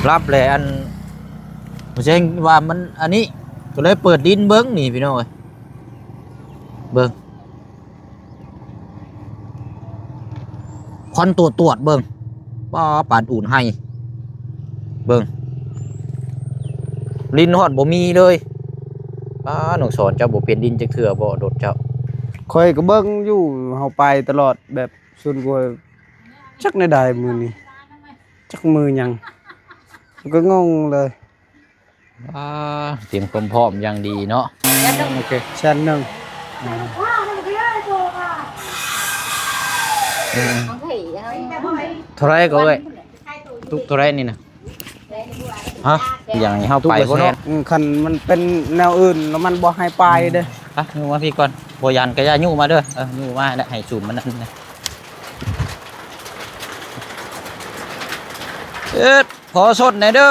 ລັບແຫຼະ ອັນ ບໍ່ໃຊ່ວ່າມັນອັນນີ້ ກໍເລີຍເປີດດິນເບິ່ງນີ້ພີ່ນ້ອງເອີຍ ເບິ່ງ ຄວັນຕົວດໆເບິ່ງ ປ້າ ປານອູນໄຮ່ ເບິ່ງ ດິນຮອດບໍ່ມີເລີຍ ປ້າ ນ້ອງສອນ ເຈົ້າບໍ່ປ່ຽນດິນຈັກເທື່ອບໍ່ ລົດເຈົ້າ? ຂ້ອຍກໍເບິ່ງຢູ່ ເຮົາໄປຕະຫຼອດ ແບບ ສ່ວນກວ່າ ຈັກແນວໃດມື້ນີ້ ຈັກມື້ຫຍັງ ຂ້ອຍກໍງົງເລີຍ. ອ່າ ຕຽມຄວາມພ້ອມຢ່າງດີເນາະ ໂອເຄ ແສນໜຶ່ງ ເທົ່າໃດກໍເອີຍ ຕຸກເທົ່າໃດນີ້ນະ ຮະ ຢ່າງນີ້ເຮົາໄປບໍ່ເນາະ ອືມ ຄັນມັນເປັນແນວອື່ນແລ້ວມັນບໍ່ໃຫ້ໄປເດ້ ໄປ ຍູ້ມາພີ້ກ່ອນ ບໍ່ຢ້ານກໍຢ່າຍູ້ມາເດີ ເອີ ຍູ້ມາແລ້ວໃຫ້ສູມມັນນັ້ນນະ ເອີດ ຂໍຊົດແດ່ເດີ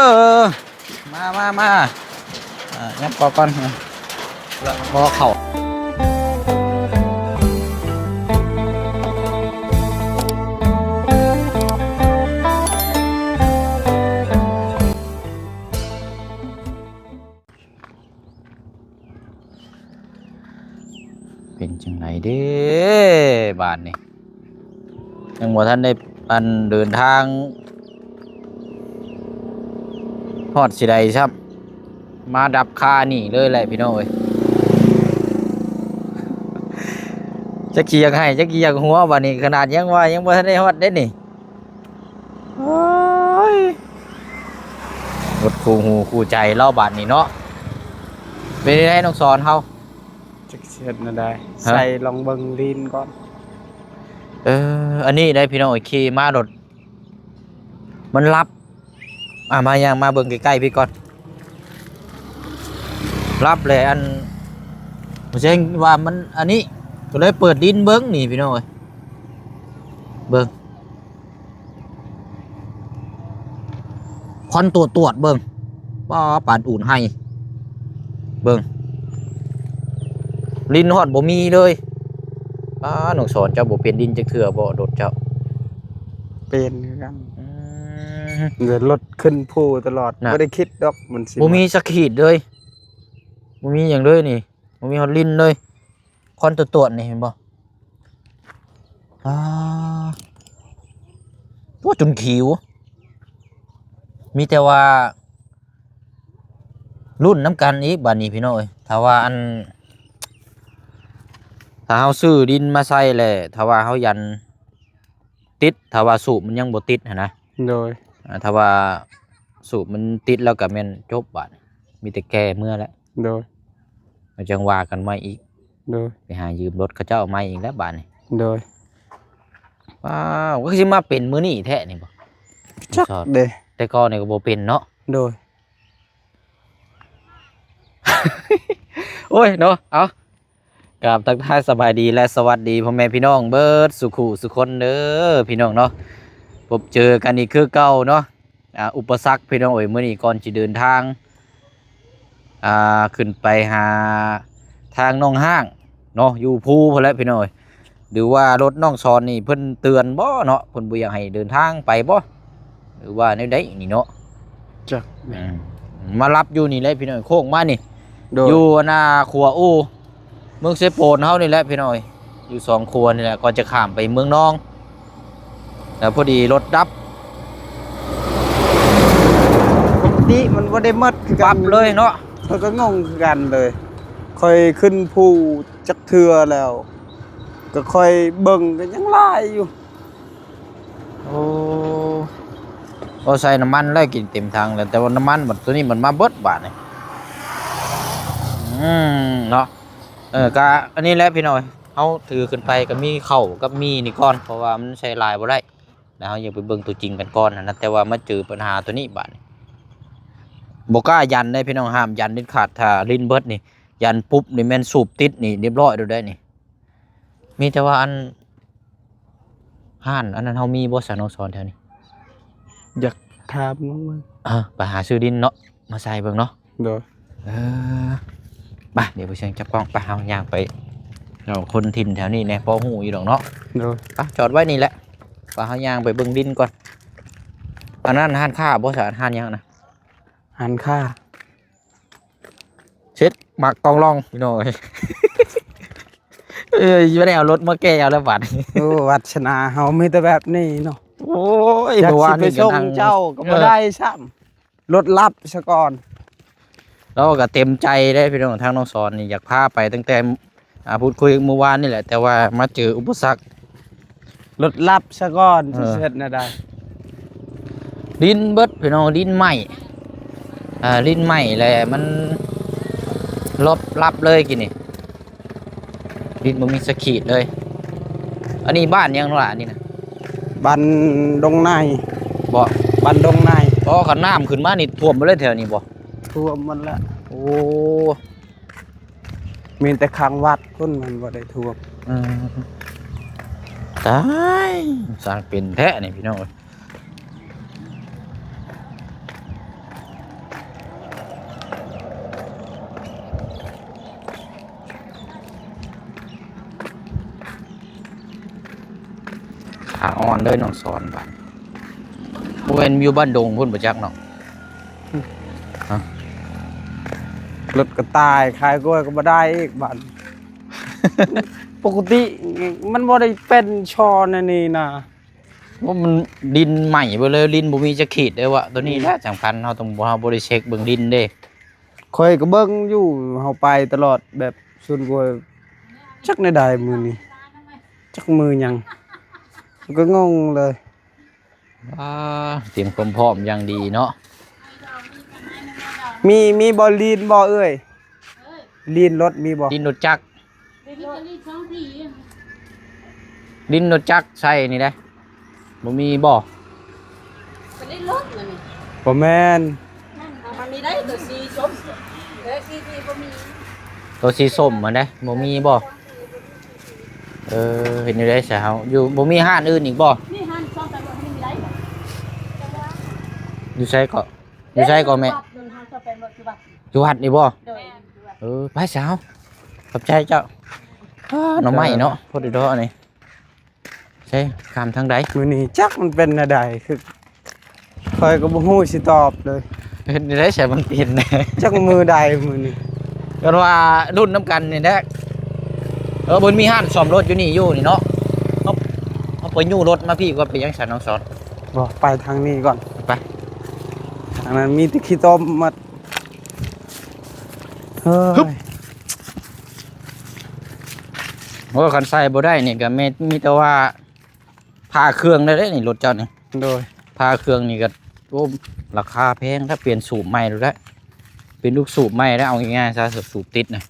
ມາ ມາ ມາ ອ່າ ຍັບເຂົ້າກ່ອນ ແລ້ວຂໍເຂົ້າ ເປັນຈັ່ງໃດເດ້ບາດນີ້ ຍັງບໍ່ທັນໄດ້ອັນເດີນທາງຮອດຊິໃດຊ້ຳ ມາດັບຄານີ້ເລີຍແຫຼະພີ່ນ້ອງເອີຍ ຈັກຊິຢາກໄຫ້ຈັກຊິຢາກຫົວບາດນີ້ ຂະໜາດຍັງວ່າຍັງບໍ່ທັນໄດ້ຮອດເດ້ນີ້ ໂອ້ຍ ໝົດຄູ່ຫູຄູ່ໃຈແລ້ວບາດນີ້ເນາະ ເປັນຈັ່ງໃດນ້ອງສອນເຮົາ? ຈັກຊິເຮັດແນວໃດ ຮະ ໃສ່ລອງເບິ່ງດິນກ່ອນ ເອີ ອັນນີ້ໄດ໋ພີ່ນ້ອງເອີຍ ຂີ່ມາລົດ ມັນຫຼັບ ອ່າ ມາຍ່າງມາເບິ່ງໃກ້ໆພີ້ກ່ອນ ຫຼັບແຫຼະ ອັນ ບໍ່ໃຊ່ວ່າມັນອັນນີ້ ກໍເລີຍເປີດດິນເບິ່ງນີ້ພີ່ນ້ອງເອີຍ ເບິ່ງ ຄວັນຕົວດໆເບິ່ງ ປ້າ ປານອູນໄຮ່ ເບິ່ງ ດິນຮອດບໍ່ມີເລີຍ ປ້າ ນ້ອງສອນ ເຈົ້າບໍ່ປ່ຽນດິນຈັກເທື່ອບໍ່ ລົດເຈົ້າ? ປ່ຽນຄືກັນ ອືມ ເດີ ລົດຂຶ້ນພູຕະຫຼອດ ນະ ບໍ່ໄດ້ຄິດດອກມັນຊິ ບໍ່ມີສັກຂີດເລີຍ ບໍ່ມີຫຍັງເລີຍນີ້ ບໍ່ມີຮອດດິນເລີຍ ຄວັນຕົວດໆນີ້ເຫັນບໍ່? ອ່າ ໂອ້ ຈົນຂິວ ມີແຕ່ວ່າລຸ້ນນຳກັນອີກບາດນີ້ພີ່ນ້ອງເອີຍ ຖ້າວ່າອັນ ຖ້າເຮົາຊື້ດິນມາໃສ່ແລ້ວ ຖ້າວ່າເຮົາຢັນຕິດ ຖ້າວ່າສູບມັນຍັງບໍ່ຕິດຫັ້ນນະ ໂດຍ ອ່າ ຖ້າວ່າສູບມັນຕິດແລ້ວກໍແມ່ນຈົບບາດ ມີແຕ່ແກ່ເມືອແຫຼະ ໂດຍ ກໍຈັ່ງວ່າກັນໃໝ່ອີກ ໂດຍ ໄປຫາຢືມລົດເຂົາເຈົ້າໃໝ່ອີກແລ້ວບາດນີ້ ໂດຍ ວ້າວ ກໍຄືຊິມາເປັນມື້ນີ້ແທ້ນີ້ບໍ່? ຈັກເດ້ ແຕ່ກ່ອນນີ້ກໍບໍ່ເປັນເນາະ ໂດຍ ໂອ້ຍເນາະ ເອົາ ກາບທັກທາຍສະບາຍດີ ແລະ ສະຫວັດດີພໍ່ແມ່ພີ່ນ້ອງເບິດສູ່ຄູ່ສູ່ຄົນເດີພີ່ນ້ອງເນາະ ພົບເຈີກັນອີກຄືເກົ່າເນາະ ອ່າ ອຸປະສັກພີ່ນ້ອງເອີຍ ມື້ນີ້ກ່ອນຊິເດີນທາງ ອ່າ ຂຶ້ນໄປຫາທາງໜອງຫ້າງເນາະ ຢູ່ພູພຸ້ນແຫຼະພີ່ນ້ອງເອີຍ ຫຼືວ່າລົດນ້ອງສອນນີ້ເພິ່ນເຕືອນບໍ່ເນາະ ເພິ່ນບໍ່ຢາກໃຫ້ເດີນທາງໄປບໍ່ ຫຼືວ່າແນວໃດນີ້ເນາະ ຈັກ ອືມ ມາລັບຢູ່ນີ້ແຫຼະພີ່ນ້ອງ ໂຄ້ງມານີ້ ໂດຍ ຢູ່ອັນນ່າຂົວອູ່ ເມືອງເຊໂປນເຮົານີ້ແຫຼະພີ່ນ້ອງເອີຍ ຢູ່ສອງຂົວນີ້ແຫຼະ ກ່ອນຈະຂ້າມໄປເມືອງນອງ ແລ້ວພໍດີລົດດັບ ປົກກະຕິມັນບໍ່ໄດ້ໝົດຄືກັນ ປັບເລີຍເນາະ ຂ້ອຍກໍງົງຄືກັນເລີຍ ຂ້ອຍຂຶ້ນພູຈັກເທື່ອແລ້ວ ກໍຂ້ອຍເບິ່ງກໍຍັງຫຼາຍຢູ່. ໂອ້ ກໍໃສ່ນ້ຳມັນແລ້ວ ກິນເຕັມຖັງແລ້ວ ແຕ່ວ່ານ້ຳມັນບັດ ໂຕນີ້ມັນມາເບິດບາດນີ້ ອືມ ເນາະ ເອີ ກະອັນນີ້ແຫຼະພີ່ນ້ອງ ເຮົາຖືຂຶ້ນໄປກໍມີເຂົ້າກັບໝີ່ນີ້ກ່ອນ ເພາະວ່າມັນໃສ່ຫຼາຍບໍ່ໄດ້ ແລ້ວເຮົາຍັງໄປເບິ່ງຕົວຈິງກັນກ່ອນຫັ້ນນະ ແຕ່ວ່າມາເຈີບັນຫາໂຕນີ້ບາດນີ້ ບໍ່ກ້າຢັນເດ້ພີ່ນ້ອງ ຫ້າມຢັນເດັດຂາດ ຖ້າລິ້ນເບິດນີ້ ຢັນປຸບນີ້ແມ່ນສູບຕິດນີ້ ຮຽບຮ້ອຍໂດດໄດ໋ນີ້. ມີແຕ່ວ່າອັນ ຮ້ານອັນນັ້ນເຮົາມີບໍ່ຊະ ນ້ອງສອນແຖວນີ້? ຢາກຖາມເບິ່ງ ເອີ ໄປຫາຊື້ດິນເນາະ ມາໃສ່ເບິ່ງເນາະ. ໂດຍ ເອີ ໄປ ດຽວບໍ່ຊຽງຈັບກ້ອງ ໄປ ເຮົາຍ່າງໄປ ເຮົາຄົນຖິ່ນແຖວນີ້ແດ່ ພໍຮູ້ຢູ່ດອກເນາະ. ໂດຍ ໄປ ຈອດໄວ້ນີ້ແຫຼະ ໄປ ເຮົາຍ່າງໄປເບິ່ງດິນກ່ອນ. ອັນນັ້ນຮ້ານຄ້າບໍ່ຊະ? ຮ້ານຫຍັງນະ? ຮ້ານຄ້າ ເຊັດໝາກກອງລອງ ພີ່ນ້ອງເອີຍ. ເອີຍ ບໍ່ໄດ້ເອົາລົດມາແກ່ເອົາແລ້ວບາດນີ້. ໂອ້ ວາດສະໜາເຮົາມີແຕ່ແບບນີ້ເນາະ. ໂອ້ຍ ຢາກຊິໄປສົ່ງເຈົ້າກໍບໍ່ໄດ້ຊ້ຳ. ເອີ ລົດລັບຊະກ່ອນ. ລາວກໍເຕັມໃຈເດ້ພີ່ນ້ອງ, ທາງນ້ອງສອນນີ້ຢາກພາໄປຕັ້ງແຕ່ ອ່າ ພູດຄຸຍມື້ວານນີ້ແຫຼະ, ແຕ່ວ່າມາເຈີອຸປະສັກ ລົດລັບຊະກ່ອນ. ເອີ ຊິເຮັດແນວໃດ? ດິນເບິດພີ່ນ້ອງ, ດິນໄໝ້ ອ່າ ດິນໄໝ້ແລ້ວມັນລັບ ລັບເລີຍກີ້ນີ້. ດິນບໍ່ມີສັກຂີດເລີຍ. ອັນນີ້ບ້ານຫຍັງລະອັນນີ້ນະ? ບ້ານດົງນາຍ. ບໍ່? ບ້ານດົງນາຍ. ອໍ ຄັນນ້ຳຂຶ້ນມານີ້ຖ້ວມໝົດເລີຍແຖວນີ້ບໍ່? ຖ້ວມໝົດແລ້ວ. ໂອ້ ມີແຕ່ຂ້າງວັດພຸ້ນມັນບໍ່ໄດ້ຖ້ວມ. ອືມ ຕາຍ ຊ່າງເປັນແທ້ນີ້ພີ່ນ້ອງເອີຍ. ຂາອ່ອນເລີຍນ້ອງສອນບາດ. ບໍ່ແມ່ນຢູ່ບ້ານດົງພຸ້ນບໍ່ຈັກເນາະ. ຮະ? ລົດກະຕ່າຍ ຂາຍກ້ວຍກໍບໍ່ໄດ້ອີກບາດ. ປົກກະຕິມັນບໍ່ໄດ້ເປັນຊ່ອນອັນນີ້ນະ. ໂອ້ ມັນດິນໄໝ້ເບິດເລີຍ, ດິນບໍ່ມີຈັກຂີດເດ້ວະ. ໂຕນີ້ແຫຼະ ອືມ ສຳຄັນ, ເຮົາຕ້ອງ ເຮົາບໍ່ໄດ້ເຊັກເບິ່ງດິນເດ້. ຂ້ອຍກໍເບິ່ງຢູ່, ເຮົາໄປຕະຫຼອດ ແບບສວນກ້ວຍ ຈັກແນວໃດມື້ນີ້ ຈັກມື້ຫຍັງ ກໍງົງເລີຍ. ອ່າ ຕຽມຄວາມພ້ອມຢ່າງດີເນາະ. ມີ ມີບໍ່ ລີນບໍ່ເອື້ອຍ? ລີນລົດມີບໍ່? ລີນລົດຈັກ ດິນລົດຈັກໃສ່ນີ້ໄດ໋ ບໍ່ມີບໍ່? ບໍ່ແມ່ນ ມັນມີໄດ໋ ໂຕສີສົ້ມ ເອີ ສີທີ່ບໍ່ມີ ໂຕສີສົ້ມຫັ້ນເດ້ ບໍ່ມີບໍ່? ເອີ ເຮັດແນວໃດຊະເຮົາ ຢູ່ ບໍ່ມີຮ້ານອື່ນອີກບໍ່? ມີຮ້ານຊອກແປງລົດ ມີໄດ໋ ຢູ່ໃສເກາະ? ຢູ່ໃສເກາະແມ່? ຢູ່ວັດນີ້ບໍ່? ໂດຍ ເອີ ໄປຊະເຮົາ ຂອບໃຈເຈົ້າ. ອ້າ ໜໍ່ໄມ້ເນາະ ໂພດດີດອກນີ້. ໃສ ຂ້າມທາງໃດ? ມື້ນີ້ຈັກມັນເປັນແນວໃດ ຄືຂ້ອຍກໍບໍ່ຮູ້ຊິຕອບເລີຍ. ເຮັດແນວໃດໃສມັນເປັນ ຈັກມື້ໃດມື້ນີ້ ກັນວ່າລຸ້ນນຳກັນນີ້ແຫຼະ. ເອີ ເພິ່ນມີຮ້ານສ້ອມລົດຢູ່ນີ້ຢູ່ນີ້ເນາະ. ເຮົາ ເຮົາໄປຍູ້ລົດມາພີ້ກ່ອນ ເປັນຫຍັງຊັ້ນນ້ອງສອນ? ບໍ່ ໄປທາງນີ້ກ່ອນ ໄປ ທາງນັ້ນມີແຕ່ຂີ້ຕົມໝົດ. ເຮີ້ຍ ໂອ້ຍ ຄັນໃສ່ບໍ່ໄດ້ນີ້ກໍແມ່ນ ມີແຕ່ວ່າ ພາເຄື່ອງໄດ້ເດ້ນີ້ ລົດເຈົ້ານີ້. ໂດຍ ພາເຄື່ອງນີ້ກໍ ໂອ້ ລາຄາແພງ ຖ້າປ່ຽນສູບໃໝ່ໂລດແຫຼະ ປ່ຽນລູກສູບໃໝ່ແລ້ວ. ເອົາງ່າຍໆຊະ ສູບຕິດນະ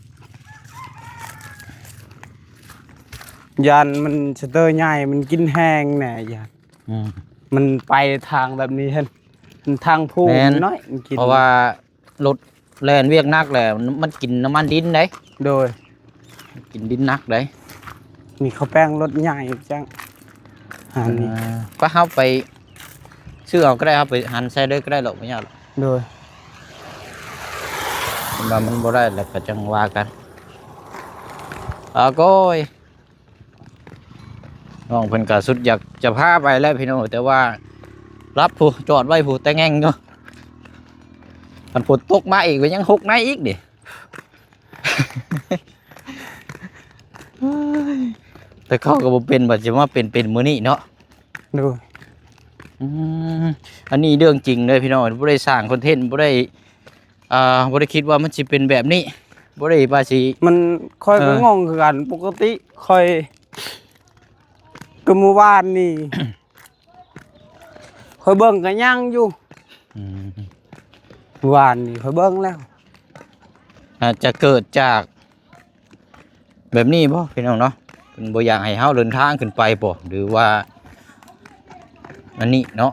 ຢ້ານມັນສະເຕີໃຫຍ່ ມັນກິນແຮງແດ່ ຢ້ານ ອືມ ມັນໄປທາງແບບນີ້ຫັ້ນ ມັນທາງພູ ແມ່ນ ມັນນ້ອຍ ມັນກິນ ເພາະວ່າ ລົດແລ່ນວຽກໜັກແຫຼະ ມັນກິນນ້ຳມັນດິນເດ້. ໂດຍ ກິນດິນໜັກເດ້. ມີເຂົາແປງລົດໃຫຍ່ຈັງ ອັນນີ້ ເອີ ໄປ ເຮົາໄປຊື້ເອົາກໍໄດ້ ເຮົາໄປຫັນໃສ່ເລີຍກໍໄດ້ດອກ ບໍ່ຍາກດອກ. ໂດຍ ຄັນວ່າມັນບໍ່ໄດ້ແລ້ວກໍຈັ່ງວ່າກັນ. ອາ ໂກຍ ນ້ອງເພິ່ນກໍສຸດຢາກຈະພາໄປແລ້ວພີ່ນ້ອງ ແຕ່ວ່າລັບພຸ້ນ ຈອດໄວ້ພຸ້ນ ແຕ່ແງ່ງຢູ່. ຄັນຝົນຕົກມາອີກກໍຍັງຫົກໃນອີກນີ້. ແຕ່ເຂົາກໍບໍ່ເປັນ ບັດຊິມາເປັນ ເປັນມື້ນີ້ເນາະ. ໂດຍ ອືມ ອັນນີ້ເລື່ອງຈິງເດີພີ່ນ້ອງ ບໍ່ໄດ້ສ້າງຄອນເທັນ ບໍ່ໄດ້ ອ່າ ບໍ່ໄດ້ຄິດວ່າມັນຊິເປັນແບບນີ້ ບໍ່ໄດ້ວ່າຊິ ມັນ ຂ້ອຍກໍ ເອີ ງົງຄືກັນ. ປົກກະຕິຂ້ອຍ ກໍມື້ວານນີ້ ຂ້ອຍເບິ່ງກໍຍັງຢູ່. ອືມ ມື້ວານນີ້ຂ້ອຍເບິ່ງແລ້ວ ອາດຈະເກີດຈາກ ແບບນີ້ບໍ່ພີ່ນ້ອງເນາະ ເພິ່ນບໍ່ຢາກໃຫ້ເຮົາເດີນທາງຂຶ້ນໄປບໍ່ ຫຼືວ່າອັນນີ້ເນາະ.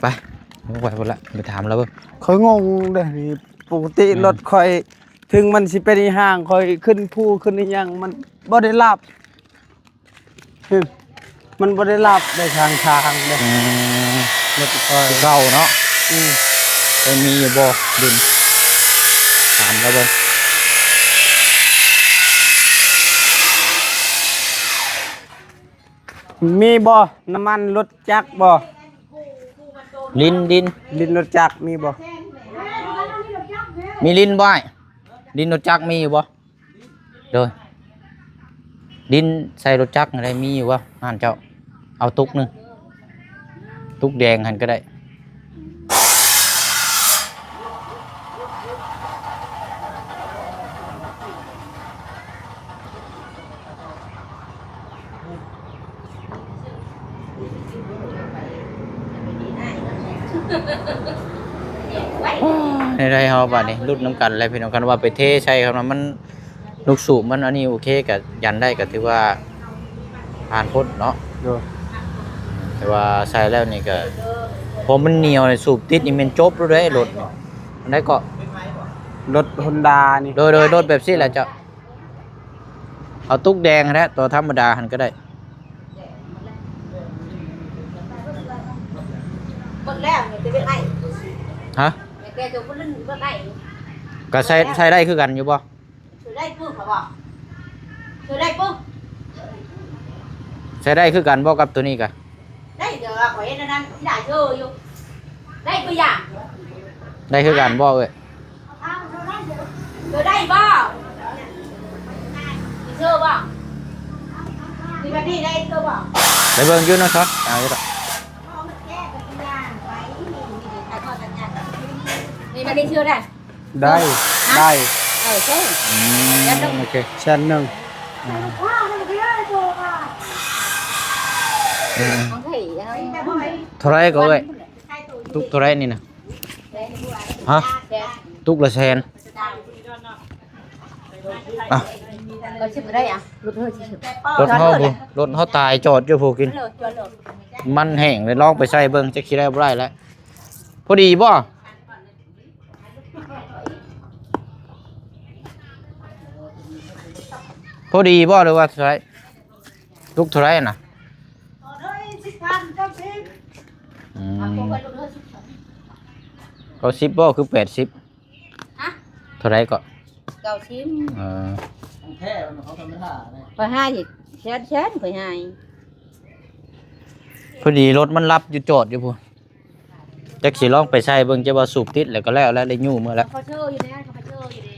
ໄປ ໄປພຸ້ນລະ ໄປຖາມລາວເບິ່ງ. ຂ້ອຍງົງເດ້ນີ້ ປົກກະຕິ ອືມ ລົດຂ້ອຍ ເຖິງມັນຊິເປັນອີ່ຫຍັງ ຂ້ອຍຂຶ້ນພູຂຶ້ນອີ່ຫຍັງ ມັນບໍ່ໄດ້ລັບ. ຮຶ ມັນບໍ່ໄດ້ລັບໄດ້ທາງທາງເດ້. ອືມ ລົດຂ້ອຍ ຄືເກົ່າເນາະ. ອືມ ເອີ ມີຢູ່ບໍ່ດິນ ຖາມລາວເບິ່ງ. ມີບໍ່ ນ້ຳມັນລົດຈັກບໍ່? ລິນ ລິນ ລິນລົດຈັກມີບໍ່? ມີລິນບໍ່ອ້າຍ? ລິນລົດຈັກມີຢູ່ບໍ່? ໂດຍ ດິນໃສ່ລົດຈັກຫັ້ນໄດ້ ມີຢູ່ບໍ່ຮ້ານເຈົ້າ? ເອົາຕຸກໜຶ່ງ ຕຸກແດງຫັ້ນກໍໄດ້. ໃນໄທເຮົາບາດນີ້ ລຸ້ນນຳກັນແຫຼະພີ່ນ້ອງ. ຄັນວ່າໄປເທໃສ່ ຄັນວ່າມັນ ລູກສູບມັນອັນນີ້ໂອເຄ ກະຢັນໄດ້ ກະຖືວ່າຜ່ານພົ້ນເນາະ. ໂດຍ ແຕ່ວ່າໃສ່ແລ້ວນີ້ກະ ພໍມັນໜຽວນີ້ ສູບຕິດນີ້ແມ່ນຈົບໂລດເດ້ລົດນີ້. ອັນໃດເກາະ? ລົດຮອນດ້ານີ້. ໂດຍ ໂດຍ ລົດແບບຊີ້ແຫຼະເຈົ້າ. ເອົາຕຸກແດງຫັ້ນແຫຼະ ຕົວທຳມະດາຫັ້ນກໍໄດ້. ເບິດແລ້ວນີ້ ແຕ່ເປັນໄອ້ ຮະ? ແຕ່ເຈົ້າບໍ່ລຶ້ງເບິດໄອ້ ກໍໃສ່ ໃສ່ໄດ້ຄືກັນຢູ່ບໍ່? ໃສ່ໄດ້ປຶ້ ເຂົາບອກ ໃສ່ໄດ້ປຶ້ ໃສ່ໄດ້ຄືກັນບໍ່ກັບໂຕນີ້ກະ? ໄດ້ ແຕ່ວ່າຂ້ອຍເຮັດອັນນັ້ນ ຊິໄດ້ເຊື່ອຢູ່ ໄດ້ປຶ້ຢ່າງ ໄດ້ຄືກັນບໍ່ເອີຍ? ເຊື່ອໄດ້ບໍ່? ຊິເຊື່ອບໍ່? ນີ້ບັດນີ້ໄດ້ເຊື່ອບໍ່? ໄດ້ເບິ່ງຢູ່ເນາະ ເອົາຢູ່ດອກ ນີ້ບັດນີ້ເຊື່ອໄດ້? ໄດ້ ຮະ? ໄດ້ ເອີ ເຊື່ອ ອືມ ໂອເຄ ແສນໜຶ່ງ ອືມ ຂອງໃຜ ເທົ່າໃດກໍເອີຍ? ຕຸກເທົ່າໃດນີ້ນະ? ຮະ? ຕຸກລະແສນ ອ່ະ ກໍຊິບໍ່ໄດ້ ອ່ະ ລົດເຮົາຊິ ລົດເຮົາພຸ້ນ ລົດເຮົາຕາຍຈອດຢູ່ພຸ້ນກິນ ມັນແຫ້ງເລີຍ ລອງໄປໃສ່ເບິ່ງ ຈັກຊິໄດ້ບໍ່ໄດ້ແລ້ວ. ພໍດີບໍ່? ພໍດີບໍ່ ຫຼືວ່າເທົ່າໃດ? ຕຸກເທົ່າໃດນະ? ອືມ ເກົ້າສິບບໍ່ ຄືແປດສິບ? ຮະ? ເທົ່າໃດເກາະ? ເກົ້າສິບ ເອີ ແທ້ມັນຂອງທຳມະດາເດ້ ຂ້ອຍໃຫ້ແສນ ແສນ ຂ້ອຍໃຫ້. ພໍດີລົດມັນລັບຢູ່ ຈອດຢູ່ພຸ້ນ ຈັກຊິລອງໄປໃສ່ເບິ່ງ ຈະວ່າສູບຕິດແລ້ວກໍແລ້ວ ແລ້ວໄດ້ຍູ້ເມືອແລ້ວ. ເຂົາເຊີຢູ່ແລ້ວ ເຂົາເຊີຢູ່ເດ້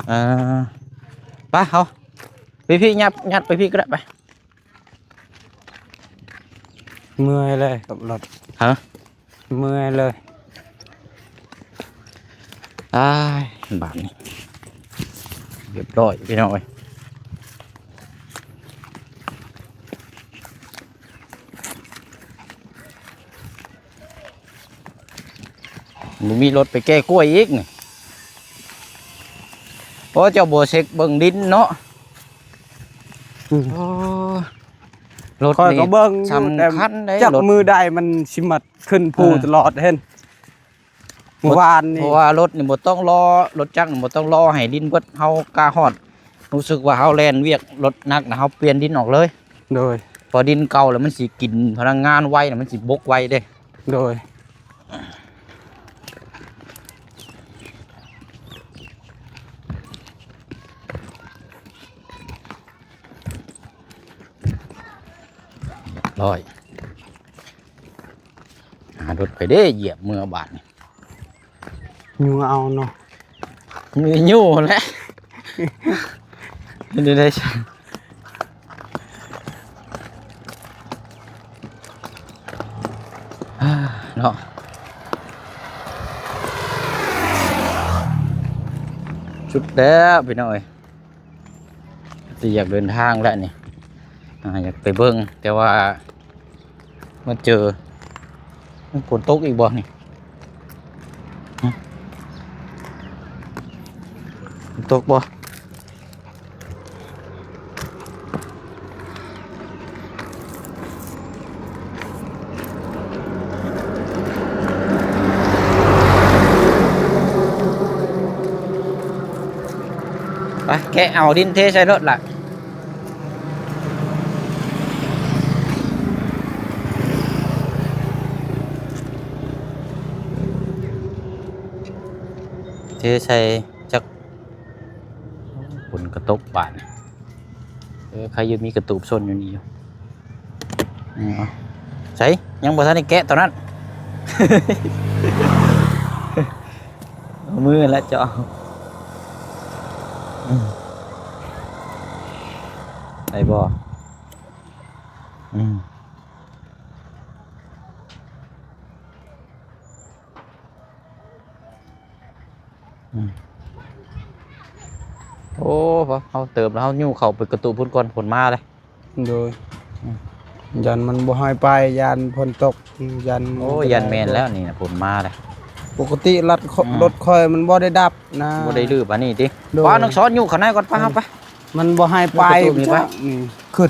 ອ່າ ໄປເຮົາ ໄປພີ້ ຍັດ ຍັດໄປພີ້ກໍໄດ້ ໄປ. ເມື່ອຍເລີຍກັບລົດ ຮະ? ເມື່ອຍເລີຍ ອ້າຍ ບາດນີ້ ຮຽບຮ້ອຍພີ່ນ້ອງເອີຍ. ບໍ່ມີລົດໄປແກ້ກ້ວຍອີກນີ້. ໂອ້ ເຈົ້າບໍ່ເຊັກເບິ່ງດິນເນາະ. ອືມ ໂອ້ ລົດ ຂ້ອຍກໍເບິ່ງຢູ່ ສຳຄັນເດ້ ແຕ່ຈັກ ລົດ ມື້ໃດມັນຊິມາຂຶ້ນພູ ເອີ ຕະຫຼອດເຫັນ. ມື້ວານນີ້ ເພາະວ່າລົດນີ້ບໍ່ຕ້ອງລໍ ລົດຈັກນີ້ບໍ່ຕ້ອງລໍໃຫ້ດິນເບິດ ເຮົາກະຮອດ ຮູ້ສຶກວ່າເຮົາແລ່ນວຽກລົດໜັກນະ ເຮົາປ່ຽນດິນອອກເລີຍ. ໂດຍ ເພາະດິນເກົ່າແລ້ວມັນຊິກິນພະລັງງານໄວນະ ມັນຊິບົກໄວເດ້. ໂດຍ ຮ້ອຍ ຫາລົດຂ້ອຍເດ້ ຢຽບເມືອບາດນີ້. ຍູ້ເອົາເນາະ ຍູ້ຢູ່ແຫຼະ ເປັນໄດ້ຊັ້ນເນາະ. ສຸດແລ້ວພີ່ນ້ອງເອີຍ. ຊິຢາກເດີນທາງແລ້ວນີ້ ອ່າ ຢາກໄປເບິ່ງ ແຕ່ວ່າມາເຈີ ມັນຝົນຕົກອີກບໍ່ນີ້? ຫຶ? ຝົນຕົກບໍ່? ໄປ ແກະເອົາດິນເທໃສ່ລົດລະ ເທໃສ່ຈັກ ຝົນກະຕົກບາດນີ້. ເອີ ໃຄຢູ່ມີກະຕູບຊົນຢູ່ນີ້ຢູ່. ອືມ ໃສ ຍັງບໍ່ທັນໄດ້ແກະຕອນນັ້ນ ເອົາມືຫັ້ນແຫຼະເຈາະ ອືມ ໄດ້ບໍ່? ອືມ. ອືມ ໂອ້ ພວກເຮົາເຕີມແລ້ວ ເຮົາຍູ້ເຂົ້າໄປກະຕຸພຸ້ນກ່ອນ ຝົນມາເລີຍ. ໂດຍ ອືມ ຢ້ານມັນບໍ່ໃຫ້ໄປ ຢ້ານຝົນຕົກ ຢ້ານ ໂອ້ ຢ້ານແມ່ນແລ້ວນີ້ນະ ຝົນມາເລີຍ. ປົກກະຕິລັດ ອືມ ລົດຂ້ອຍມັນບໍ່ໄດ້ດັບນະ ບໍ່ໄດ້ລືບອັນນີ້ຕິ. ໂດຍ ປ້າ ນ້ອງສອນ ຍູ້ເຂົ້າໃນກ່ອນ ໄປ ເຮົາໄປ. ມັນບໍ່ໃຫ້ໄປ ປະຕູນີ້ປະ ອືມ ຂຶ້ນ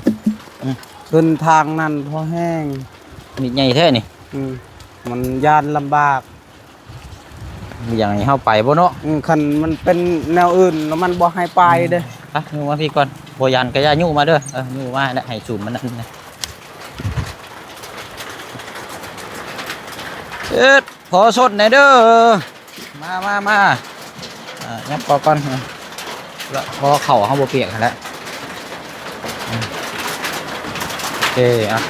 ອືມ ຂຶ້ນທາງນັ້ນພໍແຮງ ມີດໃຫຍ່ແທ້ນີ້ ອືມ ມັນຢ້ານລຳບາກ ບໍ່ຢາກໃຫ້ເຮົາໄປບໍ່ເນາະ ອືມ ຄັນມັນເປັນແນວອື່ນແລ້ວມັນບໍ່ໃຫ້ໄປເດ້ ອືມ ໄປ ຍູ້ມາພີ້ກ່ອນ ບໍ່ຢ້ານກະຢ່າຍູ້ມາເດີ ເອີ ຍູ້ມາແລ້ວໃຫ້ສູມມັນນັ້ນນະ ເອີດ ຂໍຊົດແດ່ເດີ ມາ ມາ ມາ ອ່າ ຍັບເຂົ້າກ່ອນ ແລ້ວພໍເຂົ້າເຮົາບໍ່ປຽກຫັ້ນແຫຼະ ໂອເຄ ອ່ະ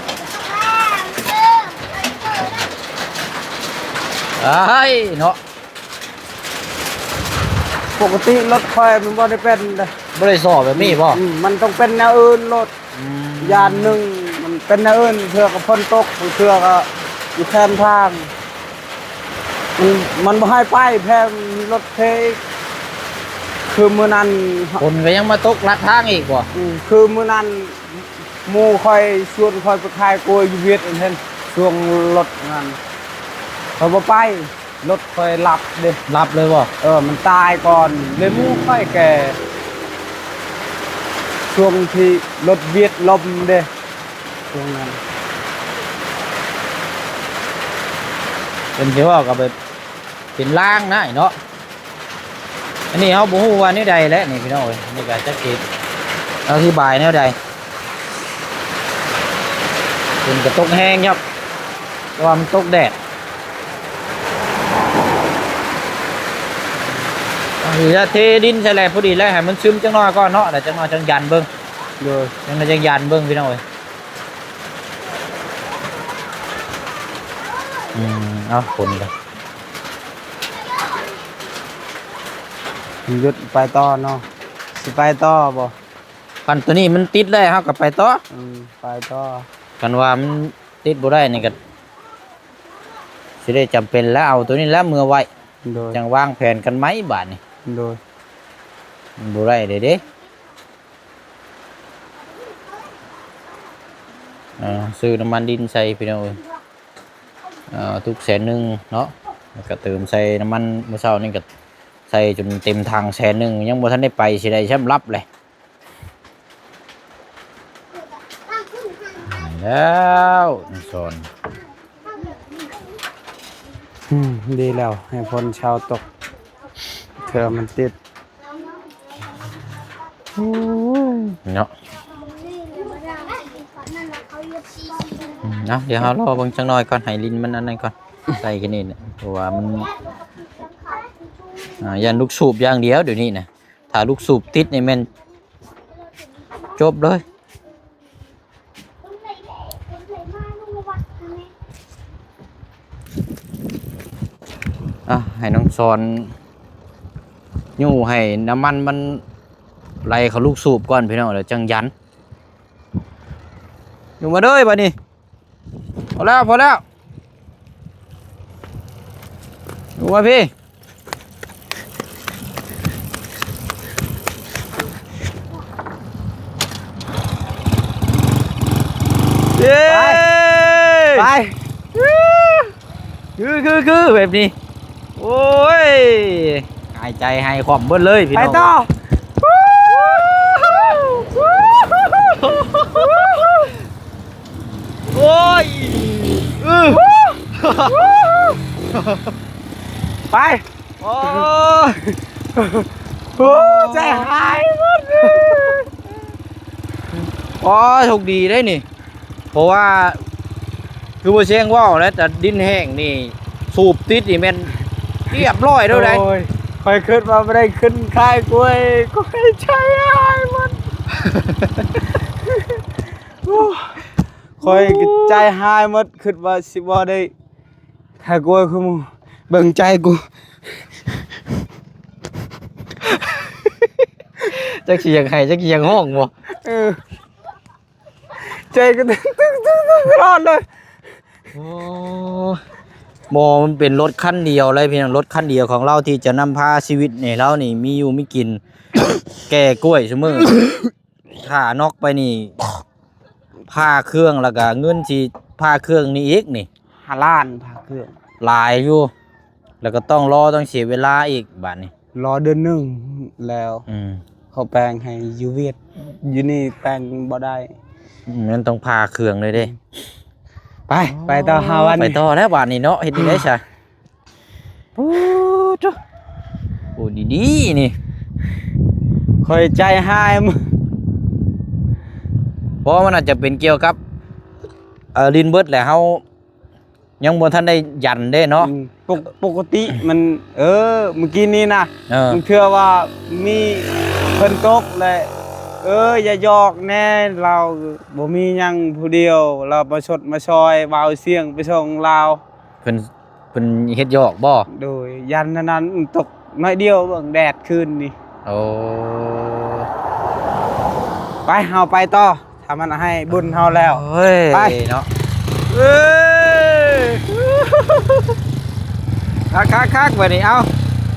ໄດ້ເນາະ ປົກກະຕິລົດຂ້ອຍມັນບໍ່ໄດ້ເປັນເດ້ ບໍ່ໄດ້ຊໍແບບນີ້ບໍ່? ອືມ ມັນຕ້ອງເປັນແນວອື່ນໂລດ ອືມ ຢ້ານໜຶ່ງມັນເປັນແນວອື່ນ ເທື່ອກໍຝົນຕົກ ບາງເທື່ອກໍຢູ່ແຄມທາງ ມັນ ມັນບໍ່ໃຫ້ໄປ ແພງລົດເພອີກ ຄືມື້ນັ້ນ ຝົນກໍຍັງມາຕົກລັດທາງອີກບໍ່? ອືມ ຄືມື້ນັ້ນ ໝູ່ຂ້ອຍຊວນຂ້ອຍໄປຂາຍກ້ວຍຢູ່ຫວຽດຫັ້ນ ຊ່ວງລົດນັ້ນ ຂ້ອຍບໍ່ໄປ ລົດຂ້ອຍລັບເດ້ ລັບເລີຍບໍ່? ເອີ ມັນຕາຍກ່ອນ ເລີຍໝູ່ຂ້ອຍແກ່ ຊ່ວງທີ່ລົດຫວຽດລົ້ມເດ້ ຊ່ວງນັ້ນ ເພິ່ນຊິເວົ້າກໍແບບເປັນລາງນະເນາະ. ອັນນີ້ເຮົາບໍ່ຮູ້ວ່າແນວໃດແຫຼະນີ້ພີ່ນ້ອງເອີຍ ອັນນີ້ກໍຈັກຊິອະທິບາຍແນວໃດ ຝົນກໍຕົກແຮງຢູ່ ແຕ່ວ່າມັນຕົກແດດ ເອີ ເທດິນໃສ່ແຫຼະ ພໍດີແຫຼະ ໃຫ້ມັນຊຶມຈັກໜ້ອຍກ່ອນເນາະ ແລ້ວຈັກໜ້ອຍຈັ່ງຢັນເບິ່ງ ໂດຍ ຈັ່ງໜ້ອຍຈັ່ງຢັນເບິ່ງພີ່ນ້ອງເອີຍ ອືມ ເອົາ ຝົນກໍ ຢຸດໄປຕໍ່ເນາະ ຊິໄປຕໍ່ບໍ່? ຄັນໂຕນີ້ມັນຕິດແລ້ວ ເຮົາກໍໄປຕໍ່ ອືມ ໄປຕໍ່ ຄັນວ່າມັນຕິດບໍ່ໄດ້ນີ້ກໍຊິໄດ້ຈຳເປັນແລ້ວ ເອົາໂຕນີ້ແຫຼະເມືອໄວ້ ໂດຍ ຈັ່ງວາງແຜນກັນໃໝ່ບາດນີ້ ໂດຍ ມັນບໍ່ໄດ້ເດ້ ເອີ ຊື້ນ້ຳມັນດິນໃສ່ພີ່ນ້ອງເອີຍ ເອີ ທຸກແສນໜຶ່ງເນາະ ແລ້ວກໍເຕີມໃສ່ນ້ຳມັນ ມື້ເຊົ້ານີ້ກໍໃສ່ຈົນເຕັມຖັງແສນໜຶ່ງ ຍັງບໍ່ທັນໄດ້ໄປ ຊິໄດ້ຊ່ຳລັບແຫຼະ ແລ້ວ ນ້ອງສອນ ອືມ ດີແລ້ວ ໃຫ້ຝົນເຊົາຕົກ ເທື່ອມັນຕິດ ໂອ້ຍ ເນາະ ອືມ ເອົາ ດຽວເຮົາລໍເບິ່ງຈັກໜ້ອຍກ່ອນ ໃຫ້ດິນມັນອັນນັ້ນກ່ອນ ໃສ່ແຄ່ນີ້ແຫຼະ ເພາະວ່າມັນ ອ່າ ຢ້ານລູກສູບຢ່າງດຽວ ດຽວນີ້ນະ ຖ້າລູກສູບຕິດນີ້ແມ່ນຈົບເລີຍ. ອ່ະ ໃຫ້ນ້ອງສອນຍູ້ໃຫ້ນ້ຳມັນມັນໄຫຼເຂົ້າລູກສູບກ່ອນພີ່ນ້ອງ ແລ້ວຈັ່ງຢັນ. ຍູ້ມາເດີບາດນີ້. ພໍແລ້ວ ພໍແລ້ວ ຢູ່ມາພີ້ ເຢ້ ໄປ ໄປ ຄື ຄື ຄື ແບບນີ້ ໂອ້ຍ ຫາຍໃຈຫາຍຄວ່ຳເບິດເລີຍພີ່ນ້ອງ ໄປຕໍ່. ໂອ້ຍ ອື ໄປ ໂອ້ຍ ໂອ້ ໃຈຫາຍໝົດ. ໂອ້ ໂຊກດີເດ້ນີ້ ເພາະວ່າຄືບໍ່ແຊງເວົ້າແຫຼະ ແຕ່ດິນແຫ້ງນີ້ ສູບຕິດນີ້ແມ່ນລຽບຮ້ອຍແລ້ວໃດ໋. ໂອ້ຍ ຂ້ອຍຄິດວ່າບໍ່ໄດ້ຂຶ້ນຂາຍກ້ວຍ ກ້ວຍໃຈຫາຍໝົດ. ໂອ້ ຂ້ອຍກໍໃຈຫາຍໝົດ ຄິດວ່າຊິບໍ່ໄດ້ຖ້າກວຍຄືໝູ່ ເບິ່ງໃຈກູ ຈັກຊິຢາກໄຫ້ຈັກຊິຢາກຮ້ອງບໍ່? ເອີ ໃຈກໍຕຶກໆໆຕະຫຼອດເລີຍ. ໂອ້ ບໍ່ ມັນເປັນລົດຄັນດຽວເລີຍພີ່ນ້ອງ ລົດຄັນດຽວຂອງລາວທີ່ຈະນຳພາຊີວິດໃຫ້ລາວນີ້ມີຢູ່ມີກິນ ແກ່ກ້ວຍຊຸມື້. ຖ້ານັອກໄປນີ້ ຄ່າເຄື່ອງ ແລ້ວກະເງິນຊິຄ່າເຄື່ອງນີ້ອີກນີ້ ຫ້າລ້ານຄ່າເຄື່ອງ ຫຼາຍຢູ່ ແລ້ວກໍຕ້ອງລໍ ຕ້ອງເສຍເວລາອີກບາດນີ້ ລໍເດືອນໜຶ່ງແລ້ວ. ອືມ ເຂົາແປງໃຫ້ຢູ່ຫວຽດ ຢູ່ນີ້ແປງບໍ່ໄດ້. ອືມ ມັນຕ້ອງຜ່າເຄື່ອງເລີຍເດ້. ອືມ ໄປ ໄປຕໍ່ຫາວັນ ໄປຕໍ່ແລ້ວບາດນີ້ເນາະ ເຮັດຈັ່ງໃດຊະ? ໂອ້ໂຕ ໂອ້ ດີໆ ນີ້ ຂ້ອຍໃຈຫາຍ ເພາະມັນອາດຈະເປັນກ່ຽວກັບ ເອີ ດິນເບິດແຫຼະ ເຮົາຍັງບໍ່ທັນໄດ້ຢັນເດ້ເນາະ. ອືມ ປົກ ປົກກະຕິມັນ ເອີ ມື້ກີ້ນີ້ນະ ເອີ ບາງເທື່ອວ່າມີຝົນຕົກແລະ ເອີ ຢ່າຢອກແດ່ ລາວບໍ່ມີຫຍັງຜູ້ດຽວ ລາວມາຊົດມາຊ່ອຍ ບ່າວຊຽງໄປສົ່ງລາວ ເພິ່ນ ເພິ່ນເຮັດຢອກບໍ່? ໂດຍ ຢ້ານນັ້ນ ນັ້ນຕົກໜ້ອຍດຽວ ເບິ່ງແດດຄືນນີ້. ໂອ້ ໄປ ເຮົາໄປຕໍ່ ຖ້າມັນໃຫ້ບຸນເຮົາແລ້ວ. ໂອ້ຍ ໄປເນາະ ເອີຍ ຄັກໆໆ ບາດນີ້ ເອົາ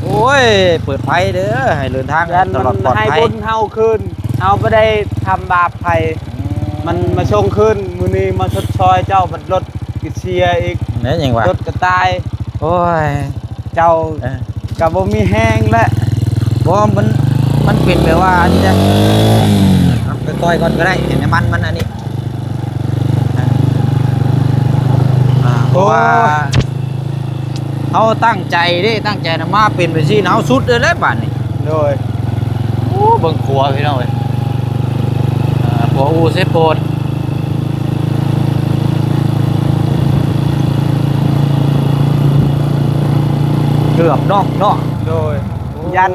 ໂອ້ຍ ເປີດໄຟເດີ ໃຫ້ເດີນທາງຕະຫຼອດປອດໄພ ຢ້ານມັນໃຫ້ບຸນເຮົາຄືນ ເຮົາບໍ່ໄດ້ທຳບາບໃຜ. ອືມ ມັນມາສົ່ງຄືນ ມື້ນີ້ມາຊົດຊ່ອຍເຈົ້າ ບັດລົດ ກະເສຍອີກ ແມ່ນຫຍັງວະ ລົດກະຕາຍ. ໂອ້ຍ ເຈົ້າ ເອີ ກະບໍ່ມີແຮງແຫຼະ. ບໍ່ ມັນ ມັນເປັນແບບວ່າອັນນີ້ນະ ເອົາ ຄ່ອຍໆກ່ອນກໍໄດ້ ໃຫ້ນ້ຳມັນມັນອັນນີ້ ອ່າ ເພາະວ່າ ໂອ້ຍ ເຮົາຕັ້ງໃຈເດ້ ຕັ້ງໃຈນຳມາເປັນແບບຊີ້ນະ ເຮົາສຸດເລີຍແຫຼະບາດນີ້. ໂດຍ ໂອ້ ເບິ່ງຂົວພີ່ນ້ອງເອີຍ ອ່າ ຂົວອູ່ເຊໂປນ ເກືອບເນາະ ເນາະ. ໂດຍ ໂອ້ຍ ຢ້ານ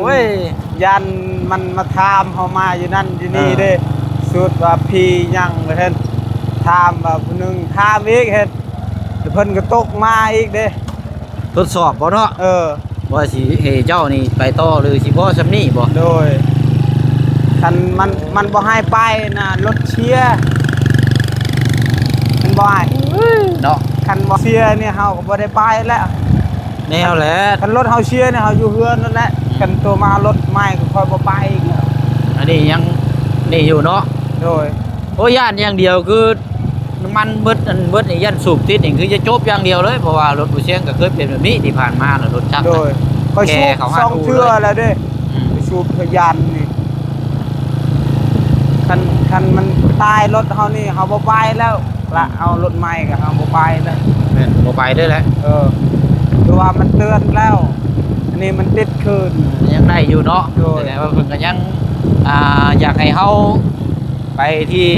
ຢ້ານມັນມາຖາມເຮົາມາຢູ່ນັ້ນຢູ່ນີ້ເດ້ ເອີ ສຸດວ່າຜີຫຍັງວ່າຊັ້ນ ຖາມວ່າຜູ້ໜຶ່ງ ຖາມອີກເຮັດ ແລ້ວເພິ່ນກໍຕົກມາອີກເດ້. ທົດສອບບໍ່ເນາະ? ເອີ ວ່າຊິໃຫ້ເຈົ້ານີ້ໄປຕໍ່ ຫຼືຊິພໍສ່ຳນີ້ບໍ່? ໂດຍ ຄັນມັນ ມັນບໍ່ໃຫ້ໄປນະ ລົດເສຍ ມັນບໍ່ໃຫ້ເນາະ. ຄັນບໍ່ເສຍນີ້ ເຮົາກໍບໍ່ໄດ້ໄປແລ້ວ ແນວແຫຼະ. ຄັນລົດເຮົາເສຍນີ້ ເຮົາຢູ່ເຮືອນນັ້ນແຫຼະ. ອືມ ຄັນໂຕມາລົດໃໝ່ກໍຄ່ອຍບໍ່ໄປອີກແລ້ວ. ອັນນີ້ຍັງນີ້ຢູ່ເນາະ? ໂດຍ. ໂອ້ຍ ຢ້ານຢ່າງດຽວຄື ນ້ຳມັນເບິດ ອັນເບິດນີ້ຢ້ານສູບຕິດນີ້ຄືຈະຈົບຢ່າງດຽວເລີຍ ເພາະວ່າລົດບໍ່ຊຽງກໍເຄີຍເປັນແບບນີ້ທີ່ຜ່ານມານະ ລົດຈັກ. ໂດຍ ຂ້ອຍສູບສອງເທື່ອແລ້ວເດ້. ອືມ ຂ້ອຍສູບເທື່ອຢ້ານນີ້ ຄັນ ຄັນມັນຕາຍລົດເຮົານີ້ ເຮົາບໍ່ໄປແລ້ວລະ ເອົາລົດໃໝ່ກໍເຮົາບໍ່ໄປແລ້ວ. ແມ່ນ ບໍ່ໄປເລີຍແຫຼະ. ເອີ ຄືວ່າມັນເຕືອນແລ້ວ ອັນນີ້ມັນຕິດຄືນ ຍັງໄດ້ຢູ່ເນາະ. ໂດຍ ແຕ່ວ່າເພິ່ນກໍຍັງ ອ່າ ຢາກໃຫ້ເຮົາ ໄປທີ່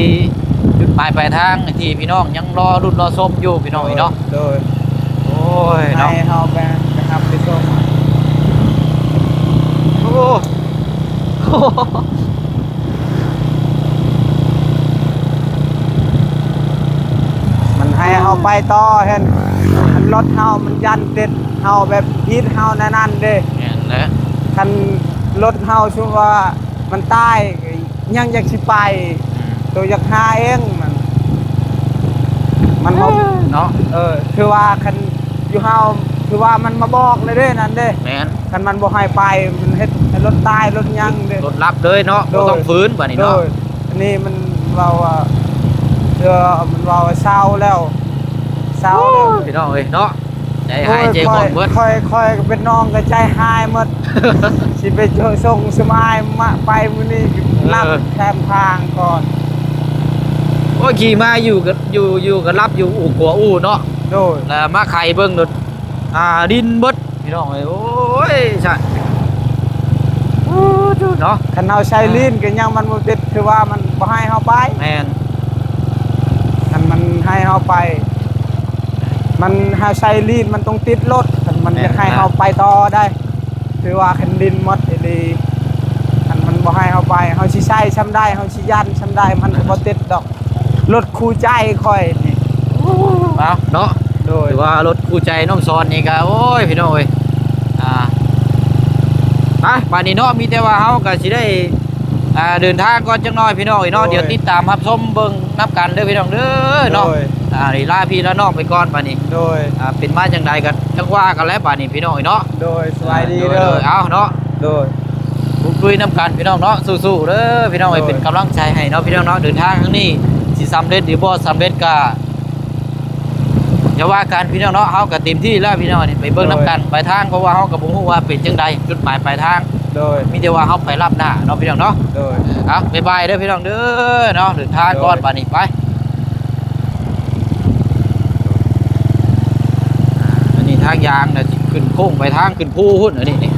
ຈຸດໝາຍປາຍທາງທີ່ພີ່ນ້ອງຍັງລໍລຸ້ນລໍຊົມຢູ່ພີ່ນ້ອງເອີຍເນາະ. ໂດຍ ໂອ້ຍເນາະ ໃຫ້ເຮົາໄປ ໄປຮັບໄປສົ່ງ. ໂອ້ ມັນໃຫ້ເຮົາໄປຕໍ່ ເຫັນ ຄັນລົດເຮົາມັນຢ້ານຕິດ ເຮົາແບບຜິດເຮົາແນວນັ້ນເດ້. ແມ່ນແຫຼະ ຄັນລົດເຮົາ ສົມມຸດວ່າມັນຕາຍ ຍັງຢາກຊິໄປ ອືມ ໂຕຢາກຫາເອງ ມັນ ມັນບໍ່ ເອີ ເນາະ. ເອີ ຄືວ່າຄັນຢູ່ເຮົາ ຄືວ່າມັນມາບອກເລີຍເດ້ ນັ້ນເດ້. ແມ່ນ ຄັນມັນບໍ່ໃຫ້ໄປ ມັນເຮັດໃຫ້ລົດຕາຍລົດຫຍັງເດ້ ລົດລັບເລີຍເນາະ. ໂດຍ ບໍ່ຕ້ອງຟື້ນບາດນີ້ເນາະ. ໂດຍ ອັນນີ້ມັນເວົ້າວ່າ ເທື່ອມັນເວົ້າວ່າເຊົາແລ້ວ ເຊົາແລ້ວ ໂອ້ຍ ພີ່ນ້ອງເອີຍເນາະ. ໃຈຫາຍ ໂອ້ຍ ໃຈຫ້ອນເບິດ. ຂ້ອຍ ຂ້ອຍ ຂ້ອຍກໍເປັນນ້ອງກໍໃຈຫາຍໝົດ ຊິໄປສົ່ງສະໝາຍມາ ໄປມື້ນີ້ ເອີ ລັບແຄມທາງກ່ອນ. ໂອ້ຍ ຂີ່ມາຢູ່ກໍ ຢູ່ ຢູ່ກໍຫຼັບຢູ່ອູ່ຂົວອູ່ເນາະ. ໂດຍ ແລ້ວມາໄຂເບິ່ງໂດດ ອ່າ ດິນເບິດ ພີ່ນ້ອງເອີຍ. ໂອ້ຍ ຊະ ໂອ້ ເນາະ ຄັນເຮົາໃສ່ ອ່າ ລີນກໍຍັງມັນບໍ່ຕິດ ຄືວ່າມັນບໍ່ໃຫ້ເຮົາໄປ. ແມ່ນ ຄັນມັນໃຫ້ເຮົາໄປ ມັນ ເຮົາໃສ່ລີນມັນຕ້ອງຕິດລົດ ຄັນມັນ ແມ່ນ ຢາກໃຫ້ເຮົາໄປຕໍ່ໄດ້ ຄືວ່າຄັນດິນໝົດອີ່ຫຼີ ຄັນມັນບໍ່ໃຫ້ເຮົາໄປ ເຮົາຊິໃສ່ຊ່ຳໃດ ເຮົາຊິຢັນຊ່ຳໃດ ມັນກໍບໍ່ຕິດດອກ. ລົດຄູ່ໃຈຂ້ອຍນີ້ ເອົາເນາະ ໂດຍ ຖືວ່າລົດຄູ່ໃຈນ້ອງສອນນີ້ກໍ ໂອ້ຍ ພີ່ນ້ອງເອີຍ ອ່າ ໄປ ບາດນີ້ເນາະ ມີແຕ່ວ່າເຮົາກໍຊິໄດ້ ອ່າ ເດີນທາງກ່ອນຈັກໜ່ອຍ ພີ່ນ້ອງເອີຍເນາະ ໂດຍ ດຽວຕິດຕາມຮັບຊົມເບິ່ງນຳກັນເດີ ພີ່ນ້ອງເດີເນາະ ໂດຍ ອ່າ ລາພີ່ລານ້ອງໄປກ່ອນບາດນີ້ ໂດຍ ອ່າ ເປັນມາຈັ່ງໃດກໍຈັກວ່າກັນແຫຼະບາດນີ້ ພີ່ນ້ອງເອີຍເນາະ ໂດຍ ສະບາຍດີເດີ ເອົາເນາະ ໂດຍ ປຸກລຸຍນຳກັນ ພີ່ນ້ອງເນາະ ສູ້ໆເດີ ພີ່ນ້ອງເອີຍ ໂດຍ ເປັນກຳລັງໃຈໃຫ້ເນາະ ພີ່ນ້ອງເນາະ ເດີນທາງຄັ້ງນີ້ຊິສຳເລັດຫຼືບໍ່ສຳເລັດກໍ ຢ່າວ່າກັນພີ່ນ້ອງເນາະ ເຮົາກໍເຕັມທີ່ແລ້ວພີ່ນ້ອງ ນີ້ໄປເບິ່ງນຳກັນ ໂດຍ ປາຍທາງ ເພາະວ່າເຮົາກໍບໍ່ຮູ້ວ່າເປັນຈັ່ງໃດ ຈຸດໝາຍປາຍທາງ ໂດຍ ມີແຕ່ວ່າເຮົາໄປຮັບໜ້າເນາະ ພີ່ນ້ອງເນາະ ໂດຍ ເອົາ ບາຍບາຍເດີພີ່ນ້ອງເດີເນາະ ເດີນທາງກ່ອນ ໂດຍ ບາດນີ້ໄປ ອັນນີ້ທາງຍາງນະ ຊິຂຶ້ນໂຄ້ງໄປທາງຂຶ້ນພູພຸ້ນ ອັນນີ້ນີ້